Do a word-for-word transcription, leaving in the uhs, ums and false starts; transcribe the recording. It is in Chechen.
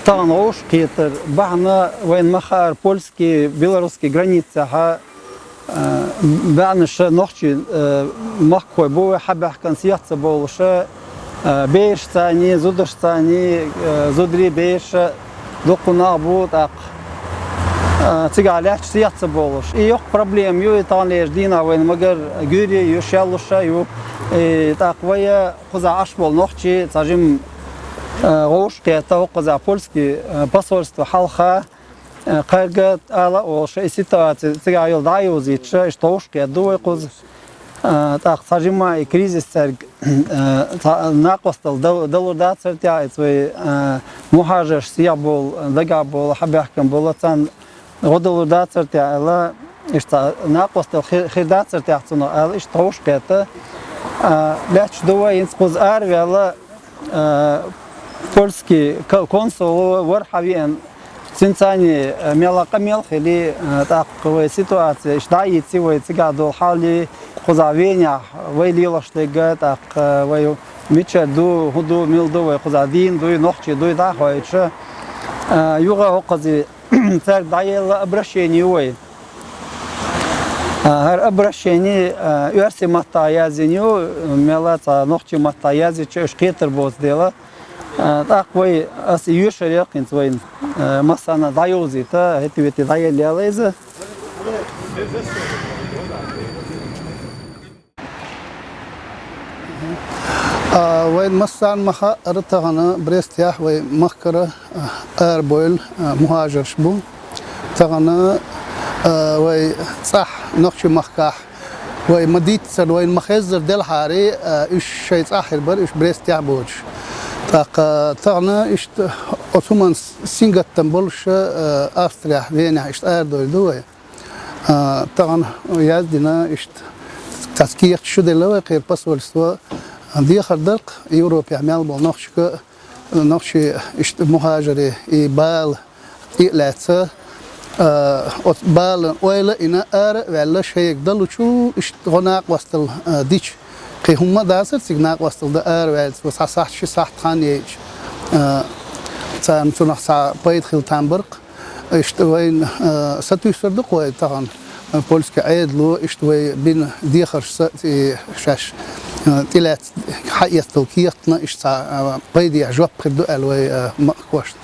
Тахана вовшахкхетар бахьан вайна ма хаъара польский, белорусский границехьа, э, баьӀнаш нохчий, э, махкахой бу вай, хьабаьхкина сиха ца бовлуш, э, берашца а, зударшца а, э, зударий, бераш, дуккха нах бу тӀаккха, э, цигахь лаьтташ сиха ца бовлуш. И йоккха проблема ю, и таханлерчу дийнахь вайна магар гуьйре ю, шеллуш а ю. И тӀаккха вай кхузахь Ӏаш болу нохчий цхьа жимма, э, вовшахкхетта, хӀокхузахь польский, э, посольство хьалха, э, кхарга ала а олуш, и ситуаци цигахь йолу дӀа а йовзуьйтуш, иштта вовшахкхетта ду вай кхуза. Э, тӀаккха цхьа жимма и кризис цаьрга, э, цхьа накъосталла дал-, далур дацара техьа, и цу вай, э, мухӀажарш сиха болу, дагахь болу, хьабаьхкина болу, царна гӀо далур дацара техьа аьлла, иштта накъосталла хи-, хир дацара техьа цунах аьлла, иштта вовшахкхетта, а, лаьтташ ду вай. ХӀинца кхуза араваьлла, а, польский ко-, консул вара хьавеана, цуьнца цхьаьна, а, мелла къамел хили, а, тӀаккха вай ситуаци иштта дӀа а йийци, вай цигахь долу хьал, кхузахь Венехь вай лелош дерг, тӀаккха вай мичара ду, хӀун ду, мила ду, вай кхузахь дийна дуй, нохчий дуй дӀа а хоуьйтуш, а, юха хӀокхузахь цаьрга дӀаелла обращение ю вай. А, хӀара обращение, а, оьрсийн маттахь яздина ю, мелла цхьа нохчийн маттахь яздича, уьш кхетар боцу дела. А, тӀаккха вай, ас и йоьшур яххинца вайна, а, массарна дӀайовзийта, хӀетте-вете дӀаелла яла иза. А, вайн массарна ма-хаъара, тахана Брестехь вай махкара, а, арабевлла, а, мухӀажарш бу. Тахана, а, вай цӀахь, нохчийн махкахь, вай ма-дийццара, вайна ма-хеззара делхьара, а, уьш шайн цӀахь хир бара, уьш Брестехь боцуш. ТӀаккха тахана иштта оцу хӀуманна сингаттам болуш, а, Австрехь, Венехь иштта арадевлла ду вай. А, тахана яздина иштта, цхьацца кехаташ шу делла вай кхеран посольство. Дехар дара-кх Европехь мел болу нохчашка, нохчий иштта мухӀажарийн и бала тӀе а лаьцна, а, оцу балан ойла а йина, ара а ваьлла, шайга далучу иштта гӀо накъосталла, а, дича. Кхин хӀумма а дацара цига накъосталла дан, араваьлла цо цхьа сахьт, ши сахьт хан яйча, а, царна цунах цхьа пайда хила там бара-кх. Иштта вайна, а, сатуьйсур ду-кх вай тахана, а, польский Ӏедало, иштта вай бина дехаршца и шаьш, а, тӀелаьцна хьаэцна долу кехатна, иштта цхьа, а, пайдехь жоп хир ду аьлла вай, а, махкошна.